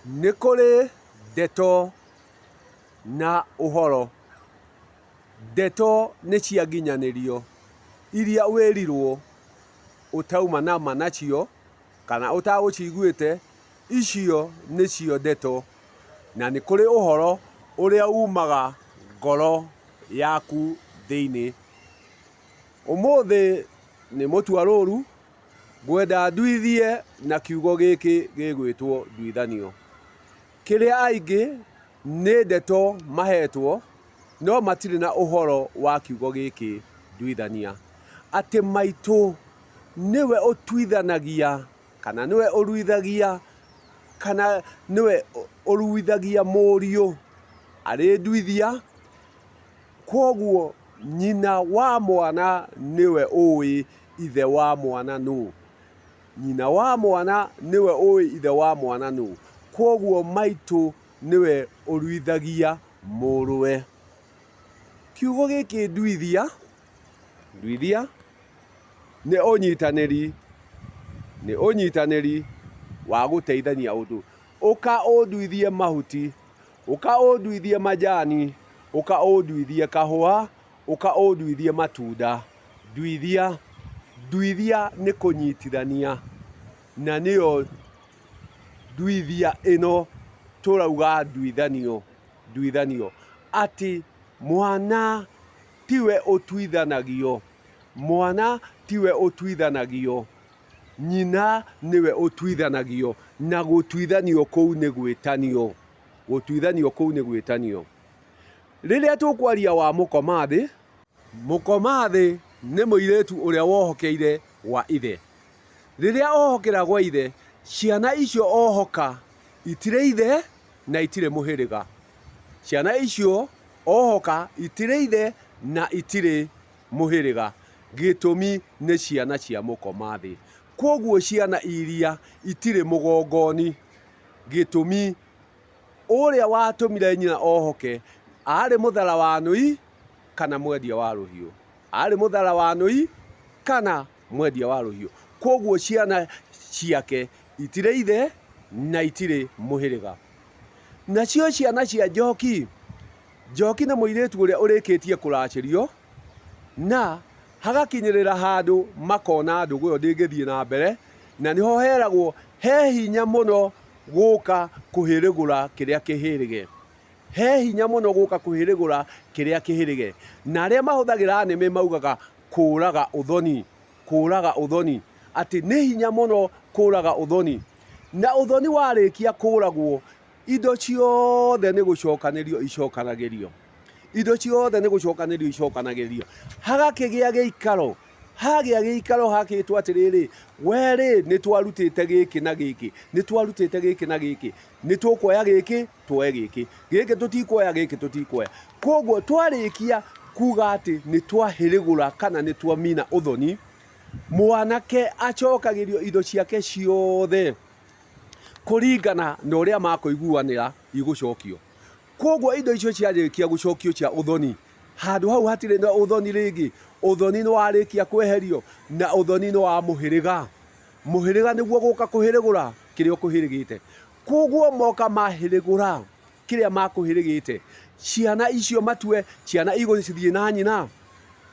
Nĩ kũrĩ ndeto na ũhoro. Ndeto nĩ cia nginyanĩrio iria wĩrirwo ũtauma na ma nacio kana ũtagũciguĩte, icio nĩcio ndeto. Na nĩ kũrĩ ũhoro ũrĩa umaga ngoro yaku thĩinĩ. Ũmũthĩ nĩ mũtua rũru. Ngwenda nduithie na kiugo gĩkĩ gĩgwĩtwo nduithanio. Kĩrĩa aingĩ nĩ ndeto mahetwo no matirĩ na ũhoro wa kiugo gĩkĩ nduithania. Atĩ maitũ nĩwe ũtuithanagia kana nĩwe ũruithagia kana nĩwe ũruithagia mũriũ arĩ nduithia. Kwoguo nyina wa mwana nĩwe ũĩ ithe wa mwana nũ. Nyina wa mwana nĩwe ũĩ ithe wa mwana nũ. Kwoguo maitũ nĩwe ũruithagia mũrũwe. Kiugo gĩkĩ nduithia, nduithia nĩ ũnyitanĩri, nĩ ũnyitanĩri wa gũteithania ũndũ. Ũka ũnduithie mahuti. Ũka ũnduithie majani, ũka ũnduithie kahũa, ũka ũnduithie matunda. Nduithia, nduithia nĩ kũnyitithania na nĩyo nduithia ĩno tũrauga nduithanio, nduithanio. Atĩ mwana tiwe ũtuithanagio, mwana tiwe ũtuithanagio, nyina nĩwe ũtuithanagio, na gũtuithanio kũu nĩ gwĩtanio. Gũtuithanio kũu nĩ gwĩtanio. Rĩrĩa tũkwaria wa mũkoma thĩ, mũkoma thĩ nĩ mũirĩtu ũrĩa wohokeire gwa ithe. Rĩrĩa ohokera gwa ithe, ciana icio ohoka itirĩ ithe na itirĩ mũhĩrĩga. Ciana icio ohoka itirĩ ithe na itirĩ mũhĩrĩga. Gĩtũmi nĩ ciana cia mũkoma thĩ. Kwoguo ciana iria itirĩ mũgongoni. Gĩtũmi, ũrĩa watũmire nyina ohoke aarĩ mũthara wa nũi kana mwendia wa rũhiũ. Aarĩ mũthara wa nũi kana mwendia wa rũhiũ. Kwoguo ciana ciake itirĩ ithe na itirĩ mũhĩrĩga. Nacio ciana cia Njoki, Njoki nĩ mũirĩtu ũrĩa ũrĩkĩtie kũracĩrio na hagakinyĩrĩra handũ makona ndũgũ ĩyo ndĩngĩthiĩ na mbere, na nĩho heragwo he hinya mũno gũka kũhĩrĩgũra kĩrĩa kĩhĩrĩge. He hinya mũno gũka kũhĩrĩgũra kĩrĩa kĩhĩrĩge. Na arĩa mahũthagĩra nĩmĩ maugaga kũraga ũthoni, kũraga ũthoni, atĩ nĩ hinya mũno kũraga ũthoni. Na ũthoni warĩkia kũragwo, indo ciothe nĩ gũcokanĩrio icokanagĩrio. Indo ciothe nĩ gũcokanĩrio icokanagĩrio. Hagakĩgĩa gĩikaro, hagĩa gĩikaro hakĩtwo atĩrĩrĩ, we rĩ, nĩ twarutĩte gĩkĩ na gĩkĩ, nĩ twarutĩte gĩkĩ na gĩkĩ, nĩ tũkuoya gĩkĩ, tuoe gĩkĩ, gĩkĩ tũtikuoya, gĩkĩ tũtikuoya. Koguo twarĩkia kuga atĩ nĩ twahĩrĩgũra kana nĩ twamina ũthoni, mwanake acokagĩrio indo ciake ciothe kũringana na ũrĩa makũiguanĩra igũcokio. Kwoguo indo icio ciarĩkia gũcokio cia ũthoni, handũ hau hatirĩ na ũthoni rĩngĩ, ũthoni nĩ warĩkia kweherio, na ũthoni nĩ wa mũhĩrĩga. Mũhĩrĩga nĩguo gũka kũhĩrĩgũra kĩrĩa ũkũhĩrĩgĩte. Kwoguo moka mahĩrĩgũra kĩrĩa makũhĩrĩgĩte, ciana icio matue ciana igũthiĩ na nyina,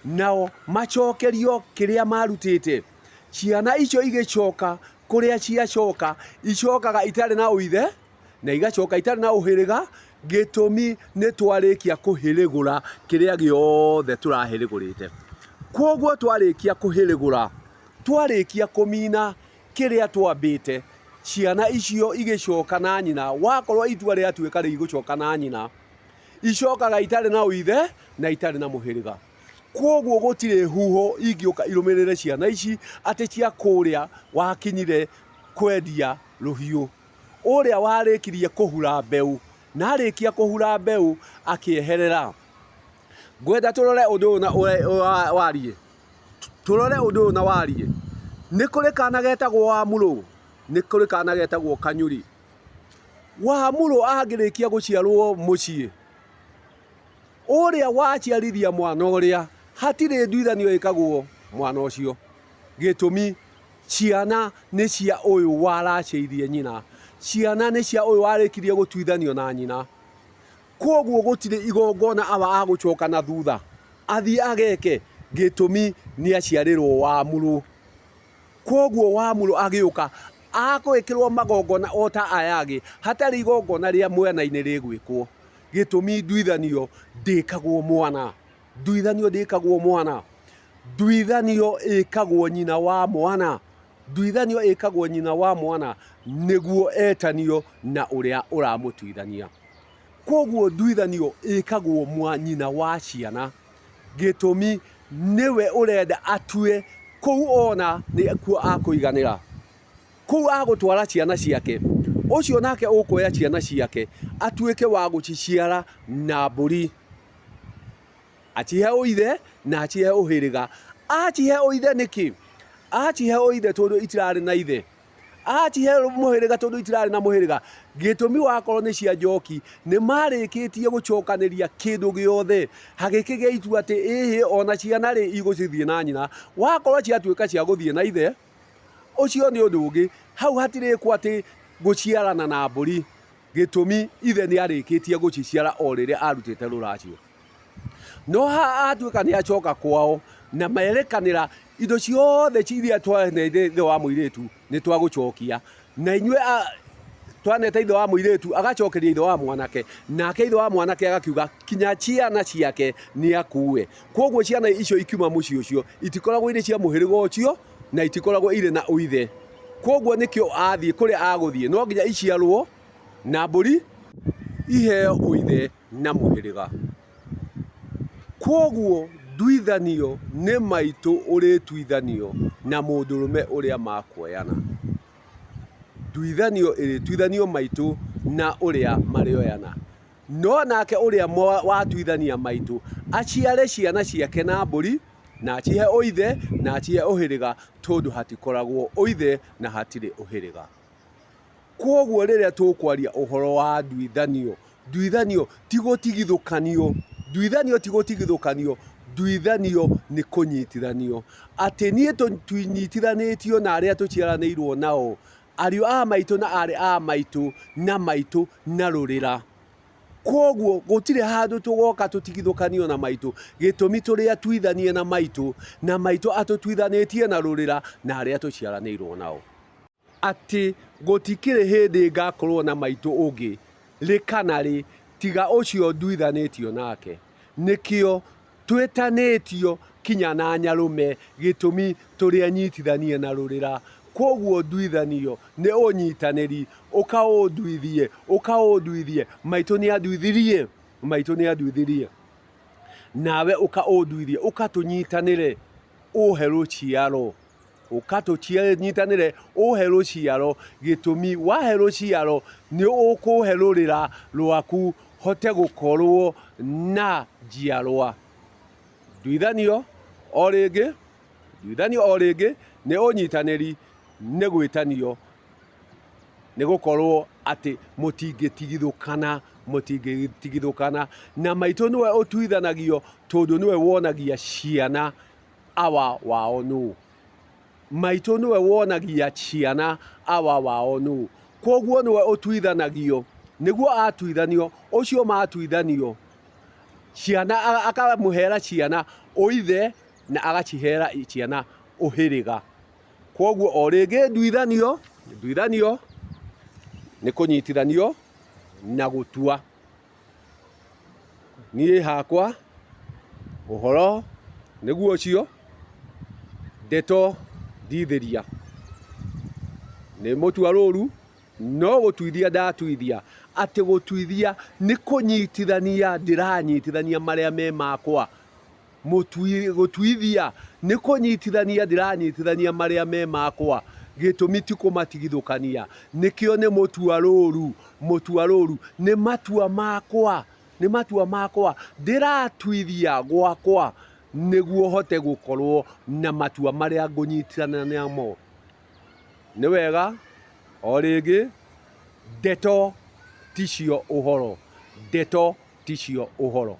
nao macokerio kĩrĩa marutĩte. Ciana icio igĩcoka kũrĩa ciacoka, icokaga itarĩ na ũithe, na igacoka itarĩ na ũhĩrĩga, gĩtũmi nĩ twarĩkia kũhĩrĩgũra kĩrĩa gĩothe tũrahĩrĩgũrĩte. Kwoguo twarĩkia kũhĩrĩgũra, twarĩkia kũmina kĩrĩa twambĩte, ciana icio igĩcoka na nyina, wakorwo itua rĩatuĩka rĩ igũcoka na nyina, icokaga itarĩ na ũithe na itarĩ na mũhĩrĩga. Kwoguo gũtirĩ huho ingĩũka irũmĩrĩre ciana ici atĩ cia kũrĩa wakinyire kwendia rũhiũ. Ũrĩa warĩkirie kũhura mbeũ, na arĩkia kũhura mbeũ akĩeherera. Ngwenda tũrore ũndũ ũyũ na wariĩ, tũrore ũndũ ũyũ na wariĩ. Nĩ kũrĩ kana getagwo Wamũrũ, nĩ kũrĩ kana getagwo Kanyuri. Wamũrũ angĩrĩkia gũciarwo mũciĩ, ũrĩa waciarithia mwana ũrĩa, hatirĩ nduithanio ĩkagwo mwana ũcio. Gĩtũmi, Ciana nĩ cia ũyũ waracĩirie nyina. Ciana nĩ cia ũyũ warĩkirie gũtuithanio na nyina. Kwoguo gũtirĩ igongona awa agũcoka na thutha athiĩ ageke, gĩtũmi nĩ aciarĩrwo Wamũrũ. Kwoguo Wamũrũ agĩũka agwĩkĩrwo magongona o ta aya angĩ hatarĩ igongona rĩa mwena-inĩ rĩgwĩkwo. Gĩtũmi nduithanio ndĩkagwo mwana. Nduithanio ndĩkagwo mwana. Nduithanio ĩkagwo nyina wa mwana. Nduithanio ĩkagwo nyina wa mwana nĩguo etanio na ũrĩa ũramũtuithania. Kwoguo nduithanio ĩkagwo mwa nyina wa ciana. Gĩtũmi nĩwe ũrenda atue kũu ona nĩkuo akũiganĩra. Kũu agũtwara ciana ciake. Ũcio nake ũkuoya ciana ciake atuĩke wa gũciciara na mbũri. Acihe ũithe na acihe ũhĩrĩga. Acihe ũithe nĩkĩ? Acihe ũithe tondũ itirarĩ na ithe. Acihe mũhĩrĩga tondũ itirarĩ na mũhĩrĩga. Gĩtũmi wakorwo nĩ cia njoki, nĩ marĩkĩtie gũcokanĩria kĩndũ gĩothe, hagĩkĩgĩa itua atĩ ĩhĩ ona ciana rĩ igũcithiĩ na nyina. Wakorwo ciatuĩka cia gũthiĩ na ithe, ũcio nĩ ũndũ ũngĩ. Hau hatirĩkwo atĩ gũciarana na mbũri. Gĩtũmi ithe nĩ arĩkĩtie gũciciara o rĩrĩa arutĩte rũracio. No haha atuĩka nĩ acoka kwao na merekanĩra indo ciothe iria twanete ithe wa mũirĩtu nĩ twagũcokia na inyuĩ twanete ithe wa mũirĩtu agacokeria ithe wa mwanake nake ithe wa mwanake agakiuga kinya ciana ciake nĩ akue. Kwoguo ciana icio ikiuma mũciĩ ũcio itikoragwo irĩ cia mũhĩrĩga ũcio na itikoragwo irĩ na ũithe. Kwoguo nĩkĩo athiĩ kũrĩa agũthiĩ no nginya iciarwo na mbũri iheo ũithe na mũhĩrĩga. Kwoguo nduithanio nĩ maitũ ũrĩtuithanio na mũndũrũme ũrĩa makuoyana. Nduithanio ĩrĩtuithanio maitũ na ũrĩa marĩoyana. No nake ũrĩa watuithania maitũ aciare ciana ciake na mbũri na acihe ũithe na acihe ũhĩrĩga tondũ hatikoragwo ũithe na hatirĩ ũhĩrĩga. Kwoguo rĩrĩa tũkwaria ũhoro wa nduithanio, nduithanio ti gũtigithũkanio, nduithanio ti gũtigithũkanio, nduithanio nĩ kũnyitithanio. Atĩ niĩ tũnyitithanĩtio na arĩa tũciaranĩirwo nao, ariũ a maitũ na aarĩ a maitũ na maitũ na rũrĩra. Kwoguo gũtirĩ handũ tũgoka tũtigithũkanio na maitũ, gĩtũmi tũrĩ atuithanie na maitũ, na maitũ atũtuithanĩtie na rũrĩra na arĩa tũciaranĩirwo nao. Atĩ gũtikĩrĩ hĩndĩ ngakorũo na maitũ ũngĩ rĩ kana rĩ, tiga ũcio nduithanĩtio nake. Nĩkĩo twĩtanĩtio kinya na nyarũme, gĩtũmi tũrĩ anyitithanie na rũrĩra. Kwoguo nduithanio nĩ ũnyitanĩri, ũka ũnduithie, ũka ũnduithie, maitũ nĩanduithirie, maitũ nĩanduithirie, nawe ũka ũnduithie, ũka tũnyitanĩre, ũhe rũciaro. Ũka tũnyitanĩre ũhe rũciaro, gĩtũmi wahe rũciaro nĩ ũkũhe rũrĩra rwaku hote gũkorwo na njiarwa. Nduithanio o rĩngĩ, nduithanio o rĩngĩ nĩ ũnyitanĩri, nĩ gwĩtanio, nĩ gũkorwo atĩ mũtingĩtigithũkana, mũtingĩtigithũkana. Na maitũ nĩwe ũtuithanagio tondũ nĩwe wonagia ciana awa wao nũ. Maitũ nĩwe wonagia ciana awa wao nũ. Kwoguo nĩwe ũtuithanagio, nĩguo atuithanio, ũcio matuithanio, ciana akamũhera ciana ũithe na agacihera ciana ũhĩrĩga. Kwoguo o rĩngĩ nduithanio, nduithanio nĩ kũnyitithanio na gũtua. Niĩ hakwa ũhoro nĩguo ũcio, ndeto ndithĩria. Nĩ mũtua rũru no gũtuithia ndatuithia, atĩ gũtuithia nĩ kũnyitithania ndĩranyitithania marĩa me makwa. Gũtuithia nĩ kũnyitithania ndĩranyitithania marĩa me makwa, gĩtũmi ti kũmatigithũkania. Nĩkĩo nĩ mũtua rũru, mũtua rũru, nĩ matua makwa, nĩ matua makwa ndĩratuithia gwakwa nĩguo hote gũkorwo na matua marĩa ngũnyitithania namo. Nĩ wega o rĩngĩ, ndeto ticio ũhoro, ndeto ticio ũhoro.